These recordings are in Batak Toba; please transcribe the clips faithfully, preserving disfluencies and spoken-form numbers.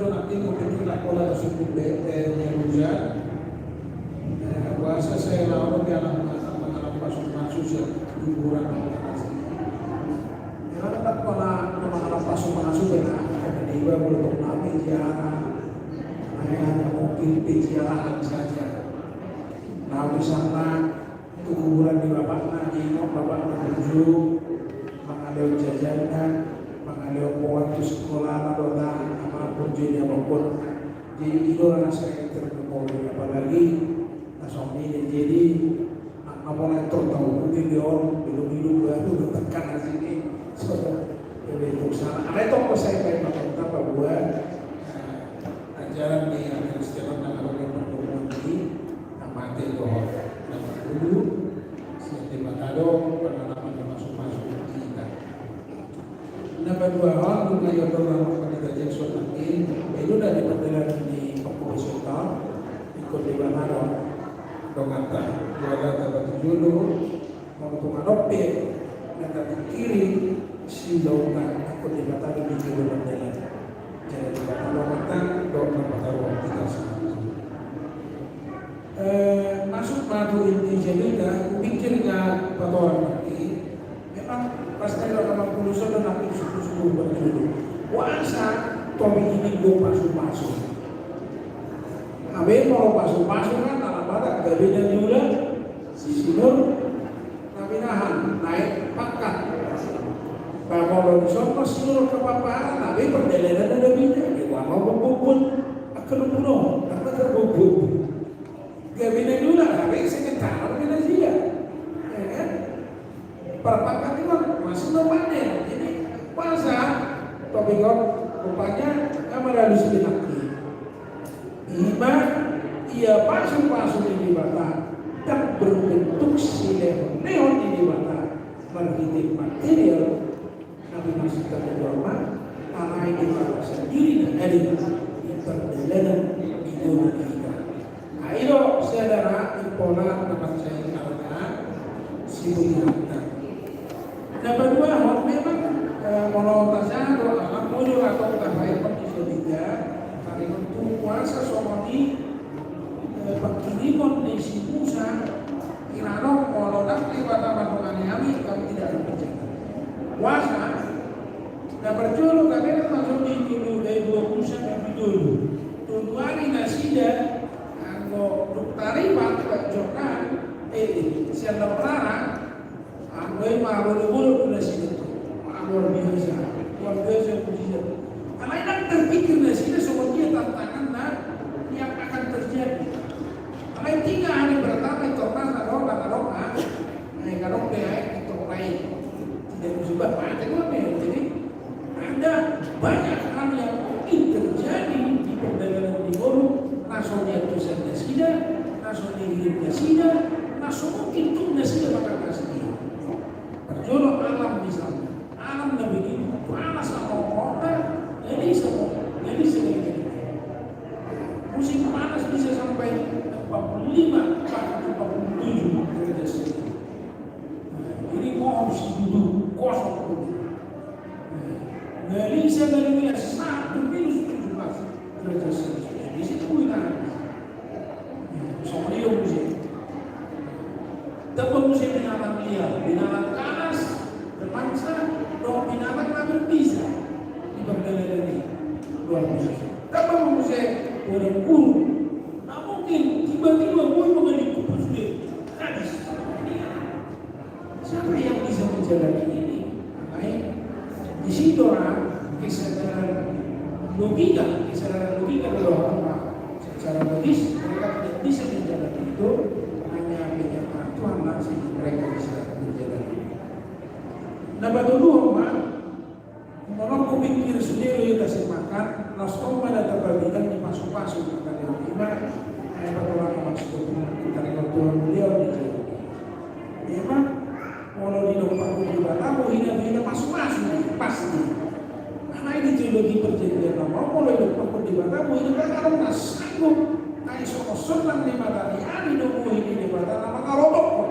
Nanti mungkin kita pola tersebut be, eh, Yerusa. Eh, puasa saya lawan dia anak, anak, anak masuk, masuk ya, hiburan. Ya, anak pola, anak masuk, masuk ya, nah, ada di bawah untuk kami ziarah. Nah, ya, hanya mungkin peziarahan saja. Nah, di sana, tu kuburan ni bapakna, di bapakna burju, mangalehon jajanna, mangalehon poan tu sikola, na dohot aha, mangalehon burju ni bapakna. Jadi, i do rasa yang terpukul, apalagi, na songon i, jadi, na, na pola tertahu, mungkin dia orang, belum hidup, baru tekan sini. So, jadi, itu salah. Ada itu apa saya main makan, apa buat, eh, ajaran di Kristian, na, kalau dia pertemuan ini, na mate dohot na marguru, sian Debata do pangalaman na masuk-masuk di hita. Na paduahon, nunga diondolhon Pandita Jackson nangkin, i do na di pardalanan ni pangkobasion on, ingkon Debata do donganta, jala tapatujolo, molo tung adong pe na tapingkiri siulaonta, ingkon Debata do di jolo mandele. Jadi Debata do donganta, do na pataruhon hita sahat. Eh, masuk ma tu inti cerita, kupingkir nga patoran nangkin. Memang pas tadi orang mampulu sodo nangkin suku-suku berjulu. Puasa, topi ini gue pasu-pasu. Abe molo pasu-pasu kan, ala batak, gabe na niula, si sinur, na pinahan, naik pangkat. Bah, molo dison ma sinur kepapahan, abe pardalanan na bida, di warna bobobon, akan bunuh, akan terbobon. Gabe na niula, abe sementara, gabe na sia. Ya kan? Perpakat itu kan masih belum pandai. Jadi, puasa, topi on, rupanya, nga marhalus pinangki. Ima, ia pasu-pasu ni Debata, ndang berbentuk silehon-lehon ni Debata, marhite material, na pinasita ni jolma, alai Debata sandiri na hadir di pardalanan di ngolu ni hita. Nah, i do, saudara, impola na mansai arga sibutiranta. Na paduahon memang, eh, molo tajaha do aha, molo atau tabaen di Sabda, taringot tu puasa songon i, eh, pangkirimon ni si Musa, irano molo ndang Debata mandongani hami, kami tidak akan berjalan. Puasa, na parjolo tabereng ma songon i, tolu, eh, dua Musa na parjolo. Tolu ari nasida, anggo dung taribat Jordan, eh, sian Lampu Merah, anggo i ma, bolo-bolo do nasida tu. Wah, luar biasa. Luar biasa mujizat. Alai ndang terpikir nasida songon dia tantangan na yang akan terjadi. Alai tiga hari pertama itu pernah nadong, nadong, ah. Nah, kadang dia itu lain. Tidak musibah, mati gua, men. Jadi, ada banyak hal yang mungkin terjadi di perjalanan di ngolu, na so niantusan nasida, na so nihirim nasida, na so mungkin tung nasida mangkasih. Parjolo alam misalnya, alam na begitu panas, apa kota, jadi semua, jadi semua. Musim panas bisa sampai empat puluh lima, bahkan empat puluh tujuh derajat Celcius. Jadi mohon sedudu kosong pun. Galisah, galisah, satu minus tujuh belas derajat Celcius. Di situ kita. Songon i do muse. Tamba muse binatang liar, binatang kalas, bermangsa, dohot binatang na berbisa. Di pardalanan i. Luar biasa. Tamba muse, padang gurun. Na mungkin tiba-tiba boi mangaliku pas dia. Habis. Siapa yang bisa menjalani ini? Makanya di situ orang kesadaran logika, kesadaran logika bahwa secara logis mereka tidak bisa menjalani itu, hanya hanya Tuhan langsung mereka bisa menjalani. Na patoluhon ma, molo hupingkir sude do hita simakan, laos ma na tapabilang di pasu-pasu, maka dia ima, eh, patorangan maksud, taringot Tuhan beliau di jalan. Ima, molo didok pasu-pasu Debata, bohi na, bohi na pasu-pasu, pasti. Karena ini teologi perjanjian lama, molo didok pasu-pasu Debata, bohi na, karena sanggup, ai songon sonang ni mataniari do bohi ni Debata, na mangarotokhon.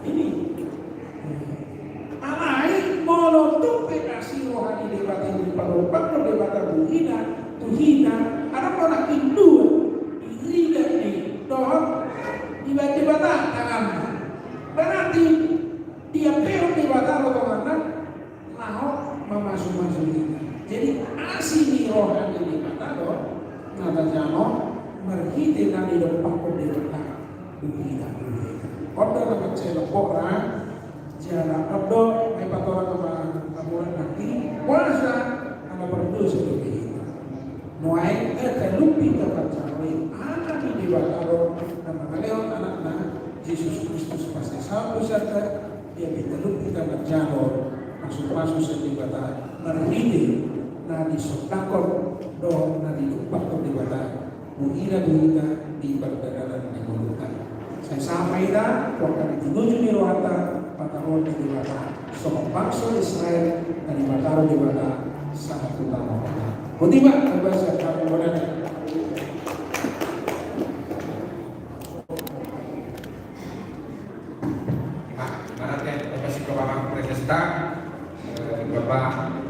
Ini. Alai, molo tung pe asi roha ni Debata i, diparompang do Debata Buhina tu hita, adong do nangkin dua, iriga i dohot dibahen Debata tanganna. Berarti diampehon Debata do tanganna laho mamasumasu hita. Jadi asi ni roha ni Debata do na tajalo marhite na didompakhon Debata tu hita. On do na mansai lambok ra. Jala on do na dipatorang ma hamu nangkin, puasa ala pardosa do hita. Nuaeng talup hita manjalo i, Anak ni Debata do na mangalehon Anakna Jesus Kristus parsesaan dosanta. Ia pe talup hita manjalo masumasu sian Debata marhite na disondangkon dohot na didompakhon Debata. Buhina tu hita di pardalanan ni ngolunta. Sai sahat ma hita tu angka na tinuju ni rohanta, pataruhon ni Debata songon bangso Israel na dipataru Debata sahat tu tano on. Boti ma, terima kasih. Nah, mana teh, terima kasih kepada Presesta, eh, Bapak